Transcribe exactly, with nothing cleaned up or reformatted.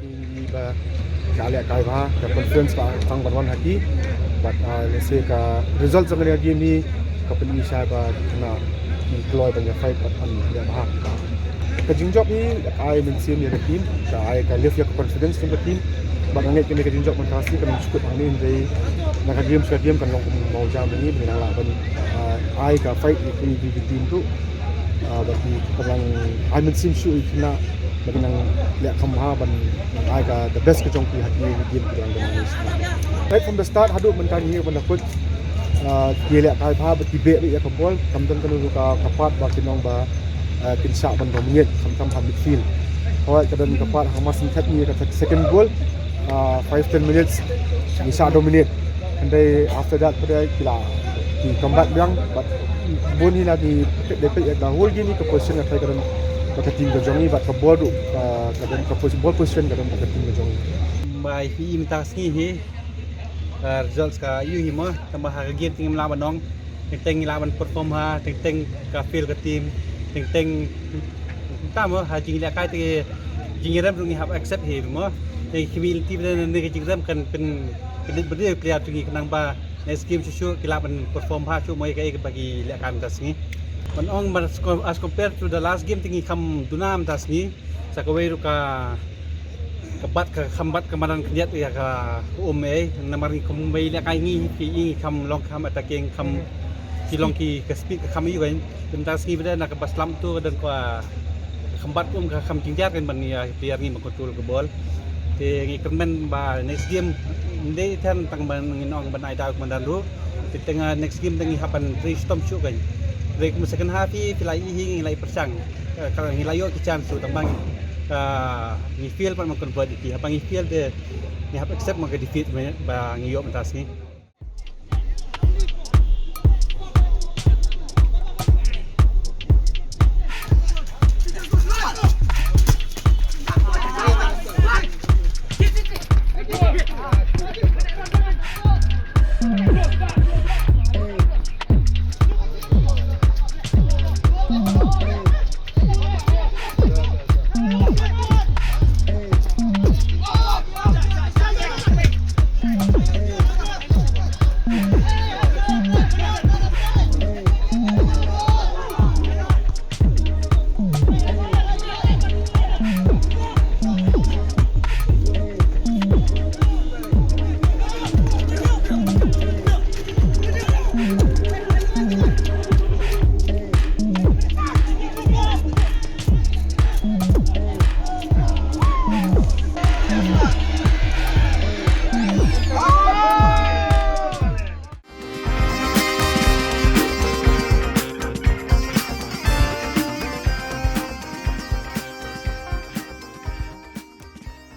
Ngi ba ka lehkai bha, ka confidence ka tang ban wan ha ki. But, ah, let's say ka result jong ka game hi ka pyni shai ba ki khynnah ki kloi ban ïa fight bad ban leh bha. Ka jingjop hi ka ai mynsiem ïa ka team, ka ai ka lift ïa ka confidence jong ka team. Bad nga ngeit kane ka jingjop mynta shi kan shu kut hangne hynrei na ka game sha ka game kan long kum mawjam, ngi nang lah ban, ah, ai ka fight ïa ki, ki, ki team ruh. Ah, bad ki, ki nang ai mynsiem shuh ïa ki khynnah ba ki nang leh kham bha ban nang ai ka the best ka jong ki ha ki game ki dang dang. Right from the start haduh mynta ngi ban da coach, ah, ki lehkai bha bad ki beh ïa ka ball, kam don kano ka, ka part ba kin long ba, ah, kin shah ban dominate khamtam ha midfield. Hooid, ka don ka part ha masan thet ngi ka second goal, ah, five ten minutes ngi shah dominate. And then after that pat ki la ki come back biang, but bun hi la ngi dei peit ïa ka whole game hi ka position ka trei ka don ba ka team ka jong ngi, but ka ball ruh, ah, ka don ka pos-, ball position ka don ba ka team ka jong ngi. Ba hi mynta sngi hi, ah, results ka ïoh hi mo, tang ba ha ka game te ngim lah ban ong, teng teng ngi lah ban perform ha, teng teng ka field ka team, teng teng tang mo ha jinglehkai te jingïarem ruh ngi hap accept hi mo. Te ki community ba ne ka jingrem kan pyn, pynbeit beit player jong ngi khnang ba next game shuh shuh ki lah ban perform bha shuh mo ïa kaei kaba ki lehkai mynta sngi. Ban ong ba as co-, as compared to the last game te ngi kham duna mynta sngi. Sa kawei ruh ka, ka bat ka kham bat ka madan khyndiat ïa ka um ei, namar ngi kum ba ïalehkai ngi ki, ngi kham long kham attacking, kham ki long ki ka speed ka kham ïoh kan. Mynta sngi bad na kaba slap tu ka don ka kham bat um ka kham jynjar kan ban ïa player ngi ban control ka ball. Te ngi kyrmen ba next game ndei than tang ban ngin ong ban ai daw ka madan ruh. Te teng, ah, next game te ngi hap ban trei shitom shuh kan. Trei kum second half hi phi la ïohi ngi la ïa pyrshang. Eh, ka ngi la ïoh ki chance shuh tang ba ngi, ah, ngi fail pat ban convert ïa ki. Haba ngi fail te ngi hap accept ma ka defeat ba ngi ïoh mynta sngi.